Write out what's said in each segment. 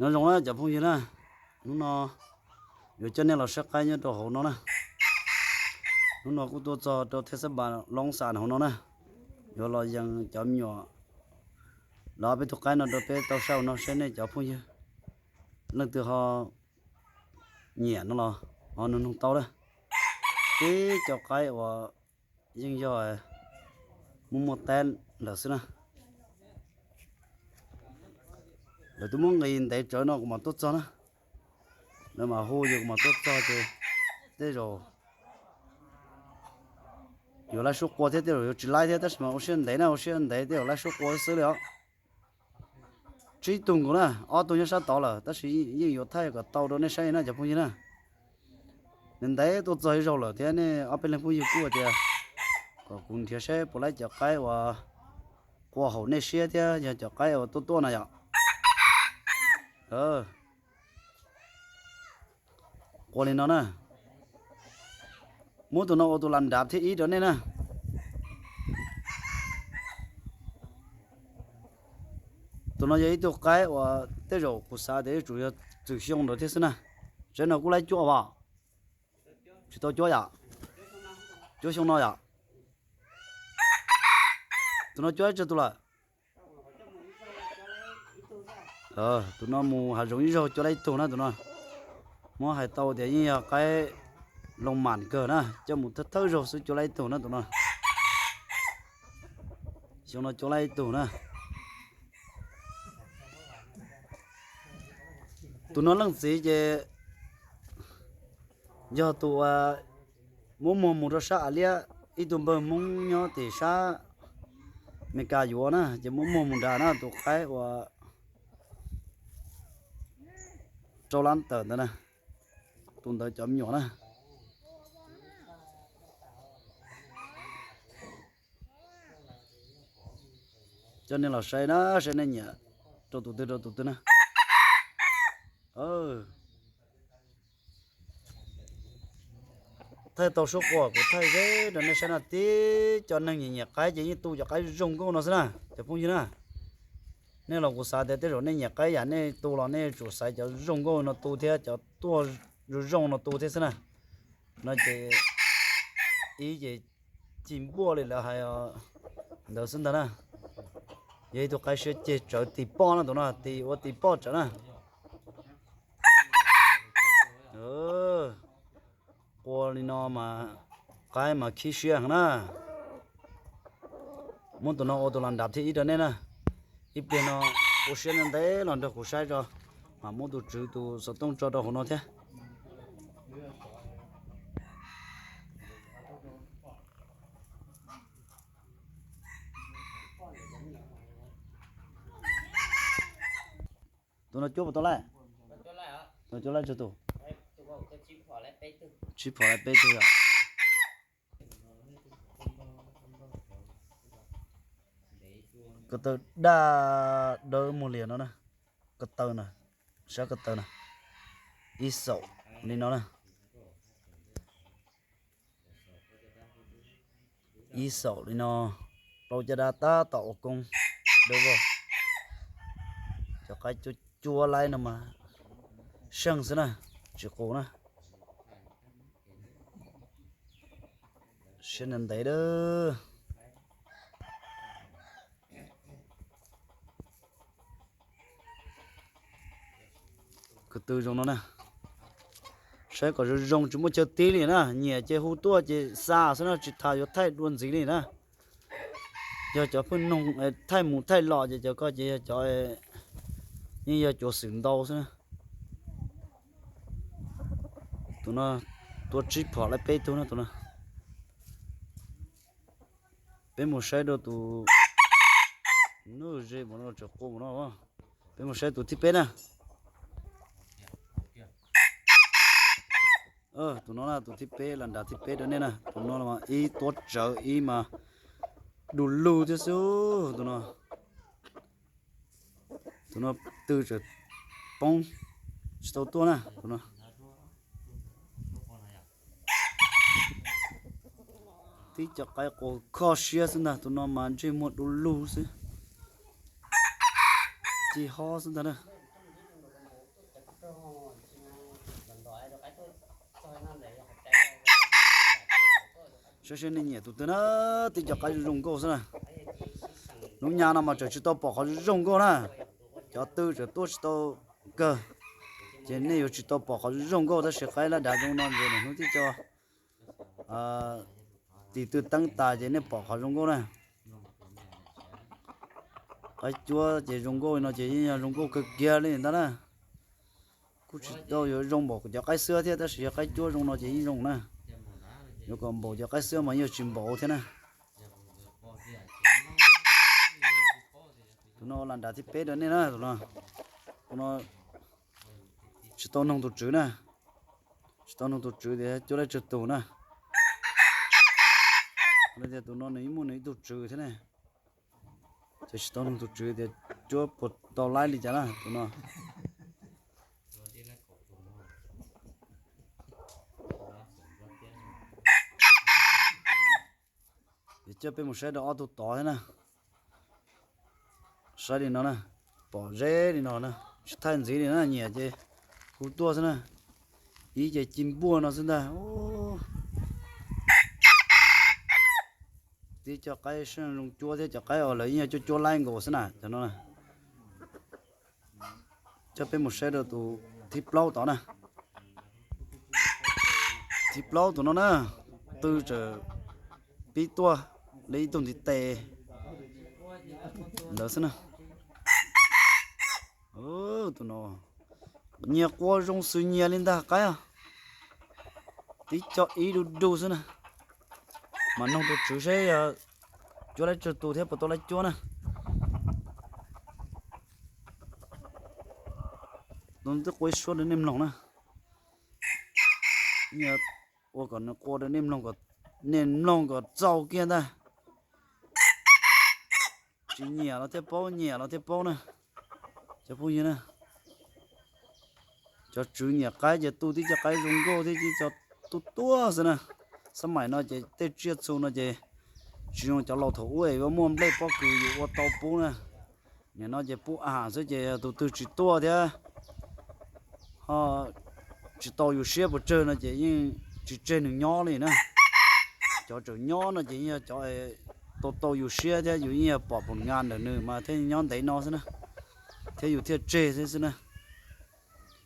Nyob zoo na cov phooj ywg na, hnub no yuav coj nej los saib qaib nyob rau hauv no na. Hnub no kuj tuaj txog rau thej xab npas Loob Xas hauv no na, yuav los yees cov me nyuam los ob peb tug qaib no rau peb tau saib hauv no seb nej cov phooj ywg leej twg ho nyiam no los ho nug nug tau na. Tib co qaib uas yeej yog muaj muaj taib lawm xwb na. Lawv twb muab nqis ntev tsawv no kuv mam tuaj txog na. Lawv mam hu yus kuv mam tuaj txog ces tej zaum yuav laib suab qua thiab tej zaum yuav tsis laib thiab, tab sis mas ua siab ntev na, ua siab ntev tej zaum laib suab qua xwb li os. Tsib tug nkaus na, ob tug nyob sab tod lawm tab sis yeej yuav thaij kom tau rau nej saib na cov phooj ywg na. Ntev ntev tuaj txog ib zaug lawm thiab nej ob peb leeg phooj ywg kuj tias kom kuv nrhiav saib puas laib cov qaib uas qua haum nej siab thiab yog cov qaib uas tuaj tuaj na yom. Qua li no na. Muab tus no ua tus las nrad thib ib rau nej na. Tus no yog ib tug qaib uas tej zaum kuv xav tias yuav tsum yog txwm xyoo ntawd thiab xwb na. Tsev no kuj laib cuab as, tsis tau cuab yom? Cuab xyoo no yom? Tus no cuab ib tsawg tus lawm? Tus no mus hav zoov ib zaug cuab laib ib tug na tus no. Muab hais tau tias yeej yog qaib loo mam kawg na, coj mus thawj thawj zaug xwb cuab laib ib tug na tus no. Xyoo no cuab laib ib tug na. Tus no leej txiv ces yog tus uas muab muag mus rau sab Av Liab, ib tug npawg Hmoob nyob tim sab Amelikas yuav na, ces muab muag mus nrad na, tus qaib uas rau lab tawm ntawd na, tus ntawd cov me nyuam na. Coj nej los saib na, saib nej nyiam rau tus twg rau tus twg na. Thaij tau suab qua kuv thaij ze rau nej saib no, tib cov neeg nyiam nyiam qaib ces yeej tu cov qaib zoo nkauj no xwb na cov phooj ywg na. Nej los kuv xav tias tej zaum nej nyiam qaib yam nej tu los nej tsum xaiv cov zoo nkauj no tu thiab cov tuaj zoo zoo no tu thiab xwb na. No ces ib ces cig npuaj li lawv hais ntawd xwb ntag na. Yog ib tug qaib siab ceg tsawv tis poj na, tus no tis ua tis poj tsawv na. Qua li no mas qaib mas khib siab heev na. Muab tus no ua tus las nrad thib ib rau nej na. Ib pliag no ua siab ntev los nrog kuv saib tso, mam muab tus tswv tus xov tooj tso rau hauv no thiab. Tus no cuab puas tau laij? Tus no cuab laij tsawg tus? Tsib phom laij peb tug yom. Ko taw daj dawb muag lias no na. Ko taw na, sab ko taw na, ib xaum li no na. Ib xaum li no, plaub caj dab tab tom ua koob dawb vog. Cov qaib cuab cuab laib no mas seej xwb na, tsis qus na. Siab ntev ntev dawb. Ko tw zoo no na. Saib kom zoo zoo tsis muaj chaw tib li na, nyiam ces hu tuaj ces xa xwb na, tsis tas yuav thaij dua ntxiv li na. Yog cov pheej noog thaij mus thaij los ces cov ko ces yog cov yeej yog cuav xwm ntau xwb na. Tus no tua tsib phom laij peb tug na tus no. Peb mus saib rau tus, nws ze mus no tseem qua mus no. Peb mus saib tus thib peb na. Tus no na, tus thib peb, las nrad thib peb rau nej na. Tus no ib tuab tsawv ib mas du lug thiab xwb tus no. Tus no tw tseem poob tsis tau tuaj na tus no. Tib co qaib qua kho siab xwb ntag, tus no mas ntsej muag du lug xwb, ci hob xwb ntag na. Saib seb nej nyiam tus twg na, tib cov qaib zoo nkauj xwb na. Lub nyab no mas tseem tsis tau pom qhov zoo nkauj na, cov tw tseem tuaj tsis tau kawg, ces nej yuav tsis tau pom qhov zoo nkauj, tab sis qaib lab dav zoo no ces niaj hnub tib co tis tw teeb tas ces nej pom qhov zoo nkauj na. Qaib cuab ces zoo nkauj no ces yeej yog zoo nkauj kawg kiag li ntag na. Kuj tsis tau yuav zoo npaum cov qaib xwb thiab, tab sis yog qaib cuab zoo no ces yeej zoo na. Yuav kom npaum cov qaib xwb mas yeej tsis npaum thiab na. Tus no ua las nrad thib peb rau nej na, tus no, tus no tsis tau noog tus tswv na. Tsis tau noog tus tswv tias cuab laib tsawg tus na. Tias tus no nws muaj nws ib tug tswv thiab ne, ces tsis tau noog tus tswv tias cuab puas tau laib li cas na tus no. Ces coj peb mus saib rau ob tug tod thiab na. Saib li no na, pom ze li no na, tsis thaij ntxiv li na, nyiam ces hu tuaj xwb na. Ib ce ci npuaj no xwb ntag. Tib cov qaib seej zoo cuab thiab cov qaib uas lawv yeej yog cuab cuab laib nkaus xwb na cov no. Coj peb mus saib rau tus thib plaub tod na. Thib plaub tus no na, tw tseem pib tuaj li ib tug ntiv tes ntawd xwb na. Tus no nyias quas zoo xws nyias li ntag qaib. Tib co ib du du xwb na. Mas noog tus tswv seb yog cuab laib tsawg tus thiab puas tau laib cuab na. Twb quas ib suab rau nej mloog na. Ua kom nws quas rau nej mloog, nej mloog kom txaus kiag ntag. Tsis nyiam los thiaj paub, nyiam los thiaj paub na. Cov phooj ywg na, cov tswv nyiam qaib ces tu tib co qaib zoo nkauj thiab tib co tuaj tuaj xwb na. Xab maim no ces tej tsiaj txhu no ces tsis zoo cov laus thaum ub es yuav muaj nplej pob kws yus ua tau pub na. Nim no ces pub a xwb ces tus twg tsis tuaj thiab ho tsis tau yus siab puas tsawg no ces yeej tsis tseg nws nyob li na. Cov tseem nyob no ces yeej yog cov tau tau yus siab thiab yus yeej yog pom pum nga ntawm nws mas thiaj nyob ntev no xwb na, thiab yus thiaj tseg thiab xwb na.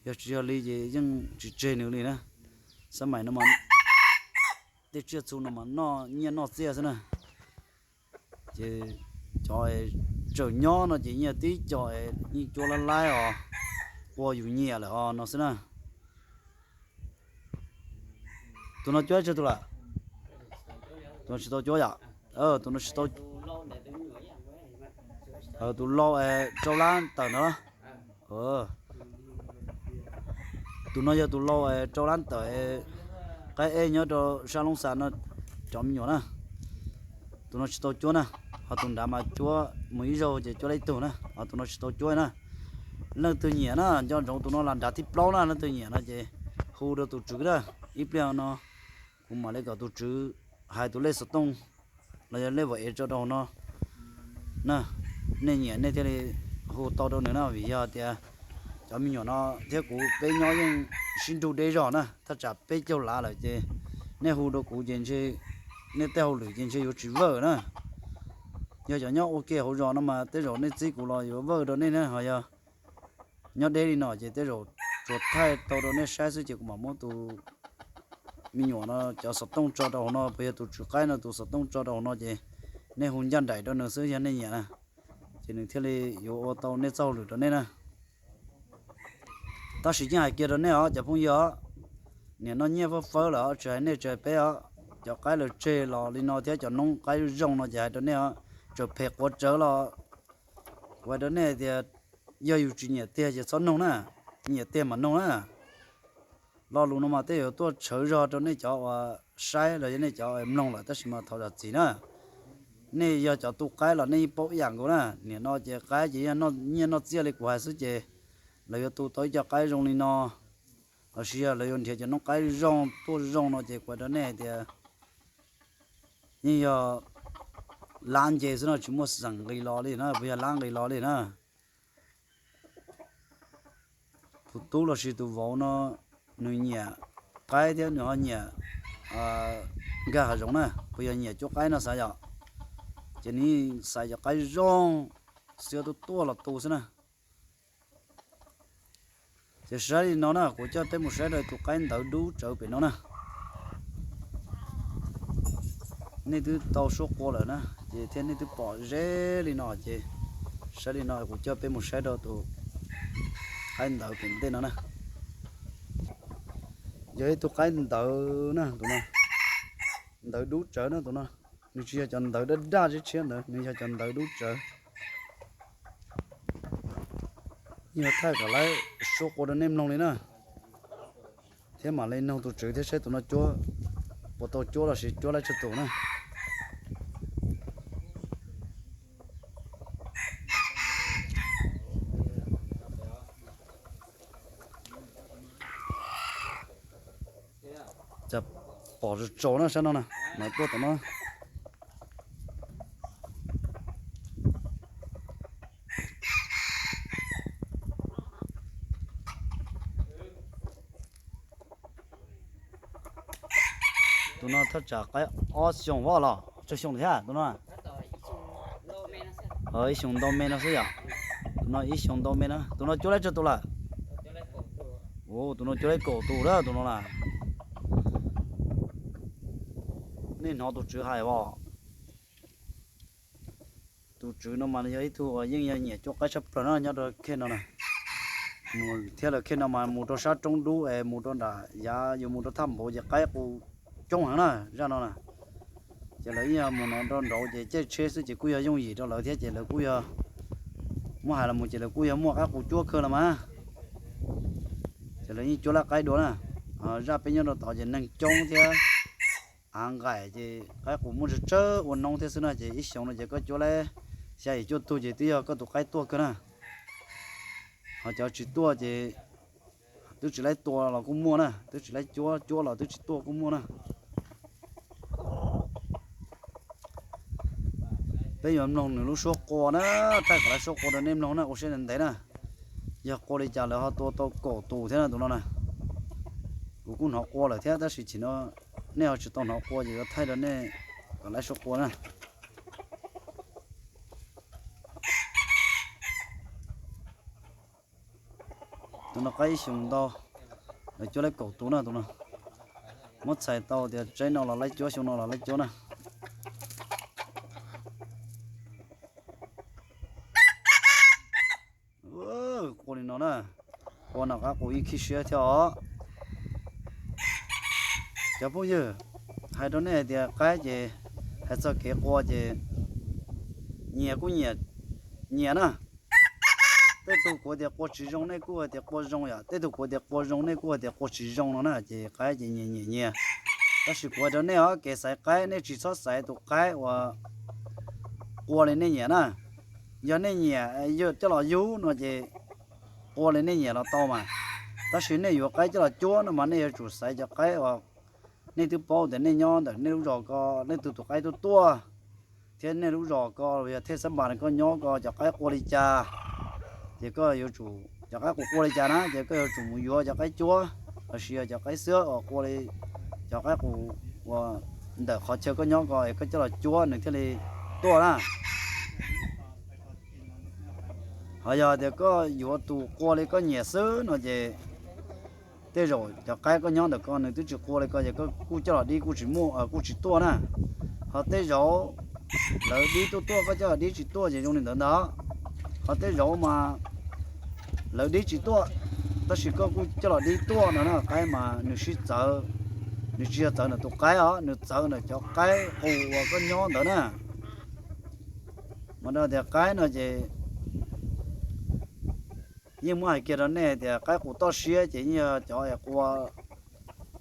Yog tsis yog li ces yeej tsis tseg nws li na. Xab maim no tej tsiaj txhu no mas noj nyiaj noj txiaj xwb na. Ces cov tseem nyob no ces yeej tib co yeej cuab laib laib os, quas yus nyiam lawm os no xwb na. Tus no cuab tsawg tus lawm? Tus no tsis tau cuab yom? Tus no tsis tau. Tus lau rau lab tawm no. Tus no yog tus lau rau lab tawm qaib ej nyob rau sab Loob Xas no, cov me nyuam na. Tus no tsis tau cuab na, ho tus nrad mas cuab mus ib zaug ces cuab laib ib tug na, ho tus no tsis tau cuab na. Leej twg nyiam na, nco ntsoov tus no las nrad thib plaub na, leej twg nyiam no ces hu rau tus tswv na. Ib pliag no kuv mam li kom tus tswv hais tus lej xov tooj los yog lej vam ev tso rau hauv no na. Nej nyiam nej thiaj li hu tau rau nws na, vim yog tias cov me nyuam no thiab kuv peb nyob yeej sib nrug deb zog na, thaj tsam peb caug lav lawm ces nej hu rau kuv ces ntshe nej tej hauj lwm ces ntshe yuav tsis vawj na. Yog cov nyob ua ke hauv zos no mas tej zaum nej txib kuv los yuav vawj rau nej na, ho yog nyob deb li no ces tej zaum tsuas thaij tau rau nej saib xwb ces kuv mam muab tus me nyuam no cov xov tooj tso rau hauv no, puas yog tus tswv qaib no tus xov tooj tso rau hauv no ces nej hu ncaj nraim rau nws xwb yog nej nyiam na, ces nws thiaj li yuav ua tau nej txoj hauj lwm rau nej na. Tab sis yeej hais kiag rau nej os cov phooj ywg os, nim no nyiaj fawb fawb lawm os, tsis hais nej tsis hais peb os, cov qaib lawv tseg los li no thiab cov noob qaib zoo no ces hais rau nej os, tseem phem quav tsawv los kuv hais rau nej tias yog yus tsis nyiam tiag ces txhob noog na, nyiam tiag mam noog na. Lo lus no mas tej zaum tuaj tshawv zog rau nej cov uas saib los yog nej cov mloog lawm tab sis mas thov zam txim na. Nej yog cov tu qaib los nej yeej paub ib yam nkaus na, nim no ces qaib ces yog nyiaj noj txiaj li kuv hais xwb ces lawv yuav tu tau ib co qaib zoo li no, los sis yog lawv yuav nrhiav cov noob qaib zoo tuaj zoo no ces kuv hais rau nej hais tias yeej yog lab nce xwb no, tsis muaj xeem nqis los li na, puas yog lab nqis los li na. Tus tub lossis tus vauv no nws nyiam qaib thiab nws ho nyiam nkag hav zoov na, puas yog nyiam cuab qaib no xav yom. Ces nws xaiv cov qaib zoo, xiab tuaj tuaj los tu xwb na. Ces saib li no na, kuv coj peb mus saib rau tus qaib ntawv dub tsawv pem no na. Nej twb tau suab qua lawm na, ces thiab nej twb pom ze li no ces saib li no kuv coj peb mus saib rau tus qaib ntawv pem ntej no na. Yog ib tug qaib ntawv na, tus no ntawv dub tsawv na tus no. Nws tsis yog cov ntawv daj daj tshiab tshiab ntawd, nws yog cov ntawv dub tsawv. Yog thaij kom lawv suab qua rau nej mloog li na, thiab mam li noog tus tswv thiab saib tus no cuab puas tau cuab lossis cuab laib tsawg tus na. Cas pom tsaus tsaus na sab no na, mas tuaj tom no. Tus no thaj tsam qaib ob xyoos voj los tsawg xyoo thiab tus no? Ib xyoos ntau me no xwb yom. Tus no ib xyoos ntau me na. Tus no cuab laib tsawg tus lawm? Tus no cuab laib kaum tus lawm tus no na. Nej hnov tus tswv hais os. Tus tswv no mas yog ib tug uas yeej yog nyiam cuab qaib tshaj plaws na nyob rau khej no na. Mus thiab lawm khej no mas mus rau sab roob dub es mus rau nram yav yus mus rau thaj npauv ces qaib qus coob heev na zaj no na. Ces lawv yeej yog mus no rau nraud ces caij tsheb xwb ces kuj yog yooj yim rau lawv thiab ces lawv kuj yog muab hais los mus ces lawv kuj yog muaj qaib qus cuab kawg los mas. Ces lawv yeej cuab laib qaib dua na. Zaj peb nyob rau tod ces neeg coob thiab av nqaim ces qaib qus muaj tsawg tsawg ua noob thiab xwb na ces ib xyoos no ces koj cuab laib xya yim cuaj tug ces twb yog koj tus qaib tuaj kawg na. Ho cov tsis tuaj ces twb tsis laib tua los kuj muaj na, twb tsis laib cuab, cuab los twb tsis tuaj kuj muaj na. Peb yuav mloog nws lub suab qua na, thaij kom lawv suab qua rau nej mloog na, ua siab ntev ntev na. Yog qua li cas lawv ho tua tau kaum tus thiab na tus no na. Kuv kuj hnov qua lawm thiab tab sis chim no nej ho tsis tau hnov qua ces yuav thaij rau nej kom lawv suab qua na. Tus no qaib ib xyoos ntau, lawv cuab laib kaum tus na tus no. Muab txhais tau tias tsaib no los laib cuab, xyoo no los laib cuab na. Qua li no na, qua no qaib qus yeej khib siab thiab os. Cov phooj ywg, hais rau nej hais tias qaib ces hais txog kev qua ces nyias kuj nyiam nyias na. Tej tug kuv tias qua tsis zoo nej kuj hais tias qua zoo yom, tej tug kuv tias qua zoo nej kuj hais tias qua tsis zoo no na, ces qaib ces nyias nyiam nyias. Tab sis kuv hais rau nej os, kev xaiv qaib nej tsis txhob xaiv tus qaib uas qua li nej nyiam na. Yog nej nyiam coj los yug no ces qua li nej nyiam los tau mas. Tab sis nej yuav qaib coj los cuab no mas nej yuav tsum xaiv cov qaib uas nej twb paub tias nej nyob ntawm nej lub zos ko leej twg tus qaib tuaj tuaj, thiab nej lub zos ko los yog thej xab npas koj nyob ko cov qaib qua li cas, ces koj yuav tsum, cov qaib qus qua li cas na ces koj yuav tsum mus yuav cov qaib cuab lossis yog cov qaib xwab uas qua li, cov qaib qus uas ntawm qhov chaw koj nyob ko es koj coj los cuab nws thiaj li tuaj na. Ho yog tias koj yuav tus qua li koj nyiam xwb no ces tej zaum cov qaib koj nyob ntawm ko nws twb tsis qua li ko ces koj kuj coj los dib kuj tsis muaj, kuj tsis tuaj na. Ho tej zaum lawv dib tuaj tuaj koj coj los dib tsis tuaj ces zoo li ntawd ntag. Ho tej zaum mas lawv dib tsis tuaj, tab sis koj kuj coj los dib tuaj no na, qaib mas nws sib txawv, nws tsis yog txawv ntawm tus qaib os, nws txawv ntawm cov qaib qus uas koj nyob ntawd na. Mas rau tias qaib no ces yeej muab hais kiag rau nej tias qaib qus toj siab ces yeej yog cov es qua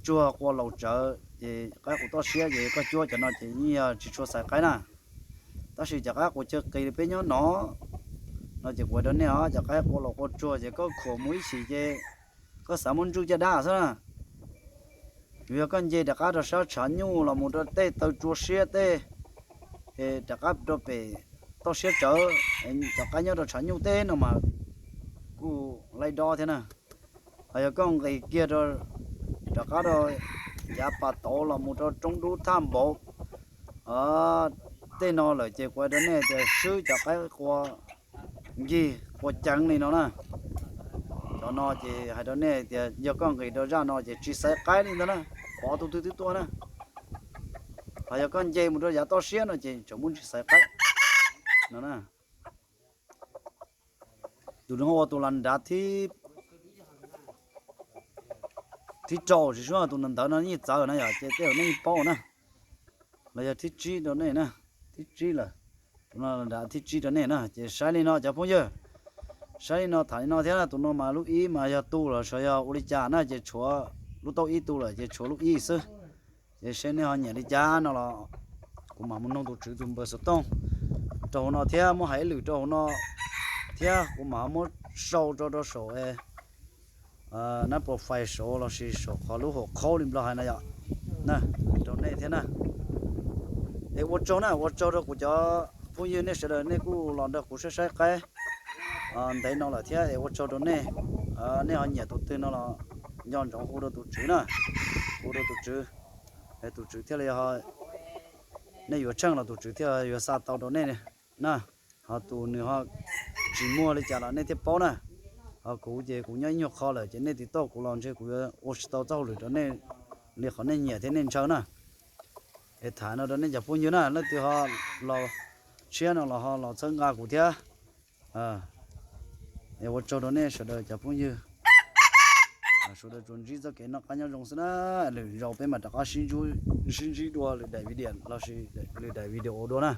tsuag qua laus tsawv, ces qaib qus toj siab ces koj cuab cov no ces yeej yog tsis tshua xaiv qaib na. Tab sis cov qaib qus chaw qis li peb nyob no, no ces kuv hais rau nej os, cov qaib qua laus qua tsuag ces koj khuam mus ib chim ces koj xav muab ntsuj caj dab xwb na. Yog koj nce rov qab rau sab tshav nyuj los mus rau tej taw tsua siab tej, es rov qab rau pem toj siab tsawv, cov qaib nyob rau tshav nyuj tej no mas kuj laib dob thiab na. Ho yog koj nqis kiag rov qab rau yav pas tauv los mus rau roob dub thaj npauv tej no lawm ces kuv hais rau nej tias swb cov qaib qua ncig qua ceev li no na. Cov no ces hais rau nej tias yog koj nqis rau zaj no ces tsis xaiv qaib li ntag na, pov tus twg twb tuaj na. Ho yog koj nce mus rau yav toj siab no ces tseem muaj ntsis xaiv qaib no na. Tus no ua tus las nrad thib rau, tsis sub tus ntawd no yeej txawv na yom, ces tej zaum nej yeej paub na. Los yog thib tsib rau nej na, thib tsib lawm. Tus no las nrad thib tsib rau nej na, ces saib li no cov phooj ywg, saib li no tham li no thiab na, tus no mas lub ib mas yog tu los sav yog ua li cas na, ces tshuav lub tauj ib tu lawm ces tshuav lub ib xwb. Ces seb nej ho nyiam li cas no los kuv mam mus noog tus tswv tus npawb xov tooj rau hauv no thiab muab hais ib lwm rau hauv no thiab kuv mam ho muab sau rau rau saum nab profile saud lossis saum qhov lub hauv qhaub li Nplog hais na yom, na, rau nej thiab na. Es ua tsaug na, ua tsaug rau kuv cov phooj ywg nej sawv daws nej kuj los nrog kuv saib saib qaib ntev no lawm thiab es ua tsaug rau nej. Nej ho nyiam tus twg no los nco ntsoov hu rau tus tswv na, hu rau tus tswv, tus tswv thiaj li, nej yuav tsheej los tus tswv thiaj yuav xa tau rau nej na. Ho tus nws ho tsis muaj li cas los nej thiaj paub na. Ho kuv ces kuv nyob ib nyuag qho lawm ces nej tiv tauj kuv los ntshe kuv yuav ua tsis tau txoj hauj lwm rau nej li qhov nej nyiam thiab nej ntshaw na. Es tham no rau nej cov phooj ywg na, leej twg ho los tshiab no los ho los txhawb nqa kuv thiab. Es ua tsaug rau nej sawv daws cov phooj ywg sawv daws tsuas ntsib txoj kev noj qab nyob zoo xwb na. Lwm zaus peb mam rov qab sib ntsib dua lwm daim video lossis lwm daim video dua na.